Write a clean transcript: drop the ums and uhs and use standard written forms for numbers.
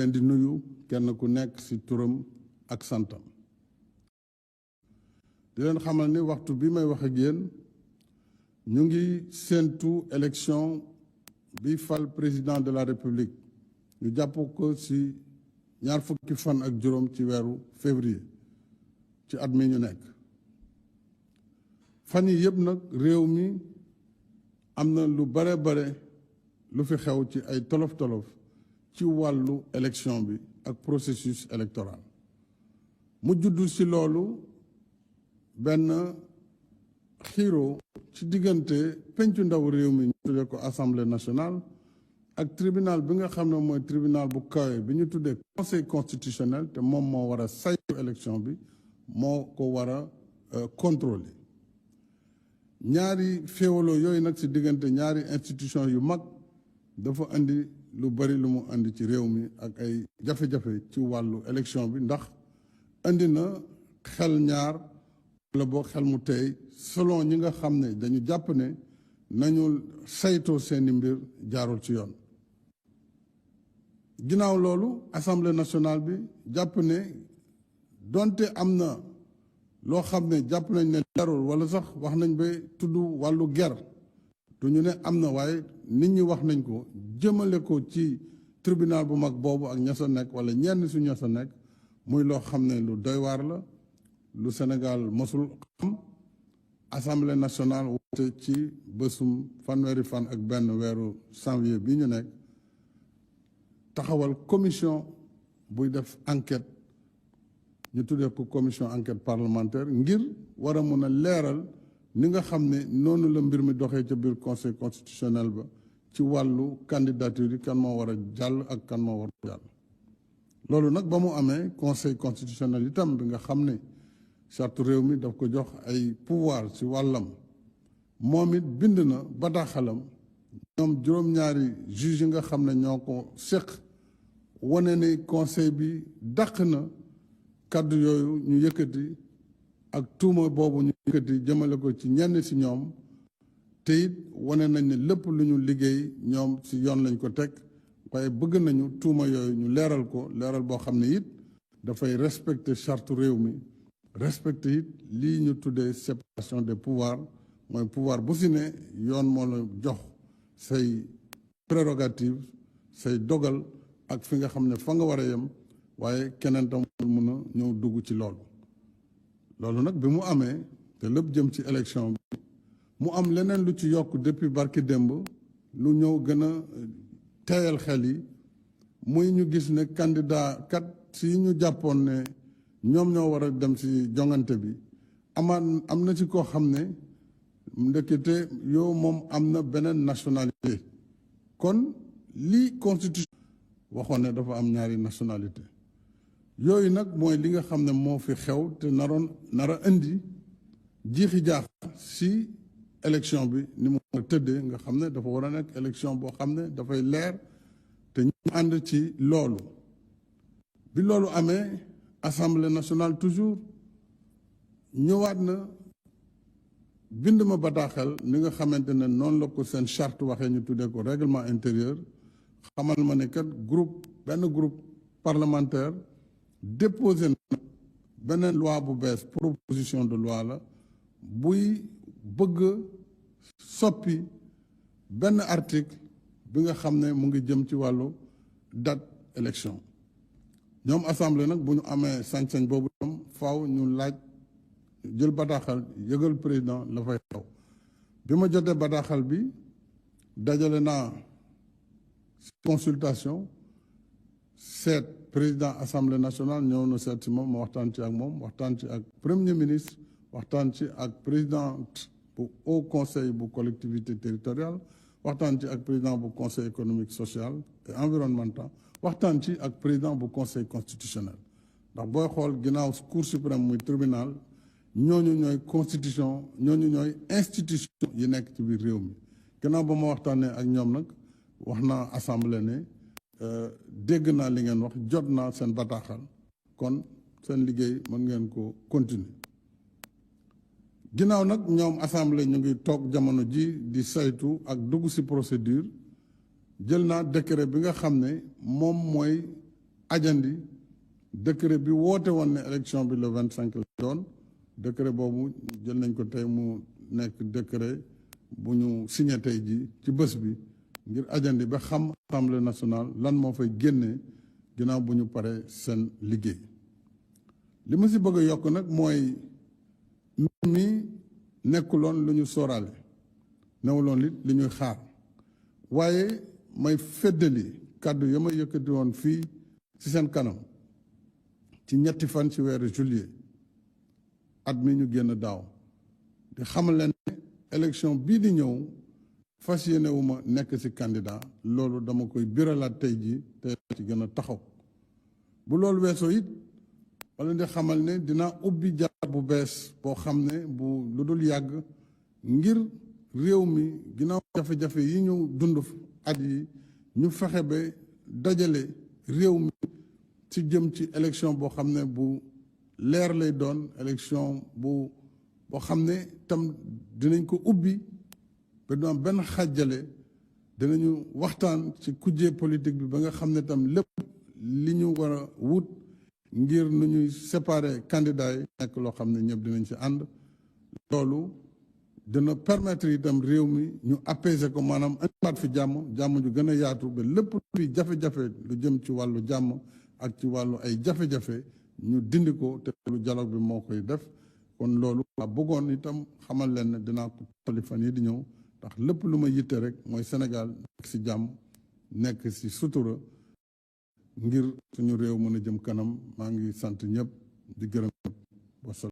leen di nuyu kenn ku nekk ci turam ak santam di leen xamal ni waxtu bi may wax ak yéen ñu ngi séentu élection bi fal président de la république ñu jàpp ko ci ñaar fukki fan ak juróom ci weeru février ci at mi ñu nekk fan yi yëpp nag réew mi am na lu bare lu fi xew ci ay tolof-tolof ci wàllu élection bi ak processus électoral mu juddu ci loolu benn xiiro ci diggante pencu ndaw réew mi ñu tuddee ko assemblée nationale ak tribunal bi nga xam ne mooy tribunal bu kawe bi ñu tuddee conseil constitutionnel te moom moo war a saytu élection bi moo ko war a contrôler ñaari féewaloo yooyu nag ci diggante ñaari institution yu mag dafa indi lu bari lu mu indi ci réew mi ak ay jafe-jafe ci wàllu élection bi ndax indi na xel ñaar wala boo xel mu tey selon ñi nga xam ne dañu jàpp ne nañu saytoo seeni mbir jaarul ci yoon ginnaaw loolu assemblée nationale bi jàpp ne donte am na loo xam ne jàpp nañ ne leerul wala sax wax nañ ba tudd wàllu ger du ñu ne am na waaye nit ñi wax nañ ko jëmale ko ci tribunal bu mag boobu ak ña sa nekk wala ñenn su ña sa nekk muy loo xam ne lu doy waar la lu Sénégal mosul xam assemblée nationale woote ci bésum fanweeri fan ak benn weeru janvier bi ñu nekk taxawal commission buy def enquête ñu tuddee ko commission enquête parlementaire ngir war a mën a leeral ni nga xam ne noonu la mbir mi doxee ca biir conseil constitutionnel ba ci wàllu candidature yi kan moo war a jàll ak kan moo war a jàll loolu nag ba mu amee conseil constitutionnel itam bi nga xam ne charte réew mi daf ko jox ay pouvoir ci wàllam moom it bind na bataaxalam ñoom juróom-ñaari juge yi nga xam ne ñoo ko séq wane ne conseil bi dàq na kàddu yooyu ñu yëkkati ak tuuma boobu ñu yëkkati jëmale ko ci ñenn ci ñoom te it wane nañ ne lépp lu ñu liggéey ñoom ci yoon lañ ko teg waaye bëgg nañu tuuma yooyu ñu leeral ko leeral boo xam ne it dafay respecter charte réew mi respecter it lii ñu tuddee séparation des pouvoirs mooy pouvoir bu si ne yoon moo la jox say prérogative say dogal ak fi nga xam ne fa nga war a yem waaye keneen tam mën a ñëw dugg ci loolu nag bi mu amee te lépp jëm ci élection bi mu am leneen lu ci yokk depuis barki démb lu ñëw gën a teeyal xel yi muy ñu gis ne candidat kat si ñu jàppoon ne ñoom ñoo war a dem ci jongante bi am na ci koo xam ne ndekete yow moom am na beneen nationalité kon lii constitution waxoon ne dafa am ñaari nationalité yooyu nag mooy li nga xam ne moo fi xew te nar a indi jiixi jaax ci élection bi ni mu tëddee nga xam ne dafa war a nekk élection boo xam ne dafay leer te ñu ànd ci loolu bi loolu amee assemblée nationale toujours ñëwaat na bind ma bataaxel ni nga xamante ne noonu la ko seen charte waxee ñu tuddee ko règlement intérieur xamal ma ne kat benn groupe parlementaire déposé na beneen loi bu bees proposition de loi la buy bëgg soppi benn article bi nga xam ne mu ngi jëm ci wàllu date élection ñoom assemblée nag bu ñu amee sañ-sañ boobu ñoom faaw ñu laaj jël bataaxal yëgal président la fay xew bi ma jotee bataaxal bi dajale naa consultation seet président assemblée nationale ñëw na seet si moom ma waxtaan ci ak moom waxtaan ci ak premier ministre waxtaan ci ak président bu haut conseil bu collectivité territoriale waxtaan ci ak président bu conseil économique social et environnemental waxtaan ci ak président bu conseil constitutionnel ndax booy xool ginnaaw cour suprême muy tribunal ñooñu ñooy constitution ñooñu ñooy institution yi nekk ci biir réew mi ginnaaw ba ma waxtaanee ak ñoom nag wax naa assemblée ne dégg naa li ngeen wax jot naa seen bataaxal kon seen liggéey mën ngeen ko continuer ginnaaw nag ñoom assemblée ñu ngi toog jamono ji di saytu ak dugg ci procédure jël naa décret bi nga xam ne moom mooy ajandi décret bi woote woon ne élection bi le 25 la doon décret boobu jël nañ ko tey mu nekk décret bu ñu signé tey ji ci bés bi ngir ajandi ba xam assemblée nationale lan moo fay génnee ginnaaw bu ñu paree seen liggéey. li ma si bëgg a yokk nag mooy mbir mi nekkuloon lu ñu sóoraale newuloon li ñuy xaar waaye may feddali kàddu ya ma yëkkati woon fii ci seen kanam ci ñetti fan ci weeru juillet at mi ñu génn daaw di xamal leen ne élection bii di ñëw fas yéene wu ma nekk ci candidat loolu dama koy biralaat tey ji te ci gën a taxaw bu loolu weesoo it wala di xamal ne dinaa ubbi jaar bu bees boo xam ne bu lu dul yàgg ngir réew mi ginnaaw jafe-jafe yi ñu dund at yi ñu fexe ba dajale réew mi ci jëm ci élection boo xam ne bu leer lay doon élection boo xam ne tam dinañ ko ubbi ba du am benn xàjjale dinañu waxtaan ci kujje politique bi ba nga xam ne tam lépp li ñu war a wut ngir nu ñuy séparer candidats yi nekk loo xam ne ñëpp dinañ ci ànd loolu dina permettre itam réew mi ñu apaiser ko maanaam indiwaat fi jàmm ju gën a yaatu ba lépp luy jafe-jafe lu jëm ci wàllu jàmm ak ci wàllu ay jafe-jafe ñu dindi ko te lu dialogue bi moo koy def kon loolu waa bëggoon itam xamal leen ne dinaa ko tali fan yi di ñëw ndax lépp lu ma yitte rek mooy Sénégal nekk ci jàmm nekk ci sutura ngir suñu réew mën a jëm kanam maa ngi sant ñëpp di gërëm ñëpp wasalaam